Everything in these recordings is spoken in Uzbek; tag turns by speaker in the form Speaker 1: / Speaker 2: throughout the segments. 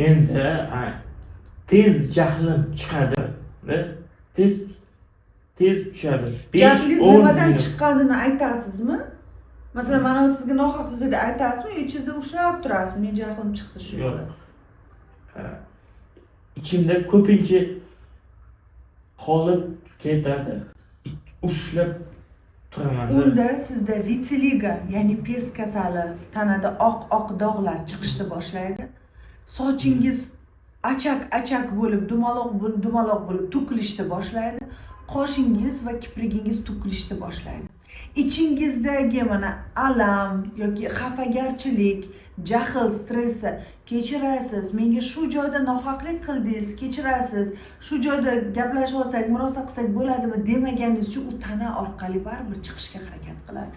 Speaker 1: Menda tez jahlim chiqadi va tez tez tushadi. 5,
Speaker 2: Jahlingiz
Speaker 1: 10
Speaker 2: nimadan
Speaker 1: minut.
Speaker 2: chiqqanini aytasizmi? Masalan, mana sizga nohaqligida aytasizmi yo ichingizda ushlab turasizmi, men jahlim chiqdi shu?
Speaker 1: Yo'q. Ha, ichimda ko'pincha qolib ketadi. Ushlab turaman.
Speaker 2: Unda sizda vitiligo, ya'ni pes kasali, tanada oq oq dog'lar chiqishni boshlaydi. Sochingiz achak achak bo'lib, dumaloq bo'lib, dumaloq bo'lib to'kilishni boshlaydi. Qoshingiz va kiprigingiz to'kilishni boshlaydi. Ichingizdagi mana alam yoki xafagarchilik, jahl, stressi, kechirasiz, menga shu joyda nohaqlik qildingiz, kechirasiz, shu joyda gaplashib olsak, murosa qilsak bo'ladimi demaganingiz uchun u tana orqali baribir chiqishga harakat qiladi.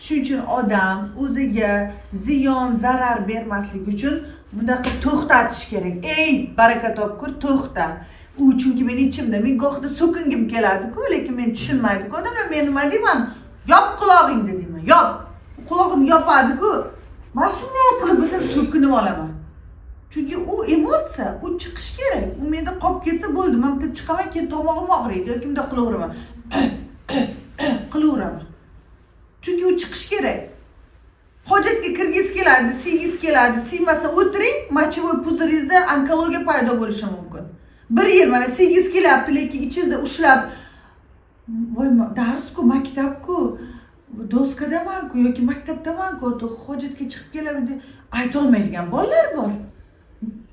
Speaker 2: Shuning uchun odam o'ziga ziyon, zarar bermaslik uchun bunday qilib to'xtatish kerak. Ey, baraka topkur, to'xta. U chunki meni ichimda, men gohida so'kingim keladi-ku, lekin men tushunmaydi-ku odamlar. Men nima deyman? Yop qulog'ingni deyman, yop. Qulog'ini yopadi-ku. Mana shunday qilib bo'lsam, so'kinib olaman, chunki u emotsiya, u chiqishi kerak. U menda qolib ketsa bo'ldi, man bitta chiqaman, keyin tomog'im og'riydi yoki bundoq qilaveraman, qilaveraman, chunki u chiqishi kerak. Hojatga kirgingiz keladi, siygingiz keladi, siymasa o'tiring, мочевой пузырь ingizda onkologiya paydo bo'lishi mumkin. Bir yil mana siygingiz kelyapti, lekin ichingizda ushlab, voy, darsku, maktabku, doskadamanku yoki maktabdamanku, hojatga chiqib kelaman deb aytolmaydigan bolalar bor.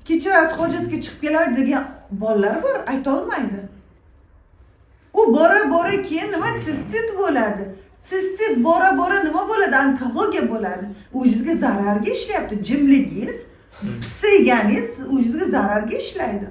Speaker 2: Kechirasiz, hojatga chiqib kelaman degan bolalar bor, aytolmaydi. U bora bora keyin nima, sistit bo'ladi. Sistit bora bora nima bo'ladi? Onkologiya bo'ladi. O'zingizga zararga ishlayapti jimligingiz, pisayganingiz o'zingizga zararga ishlaydi.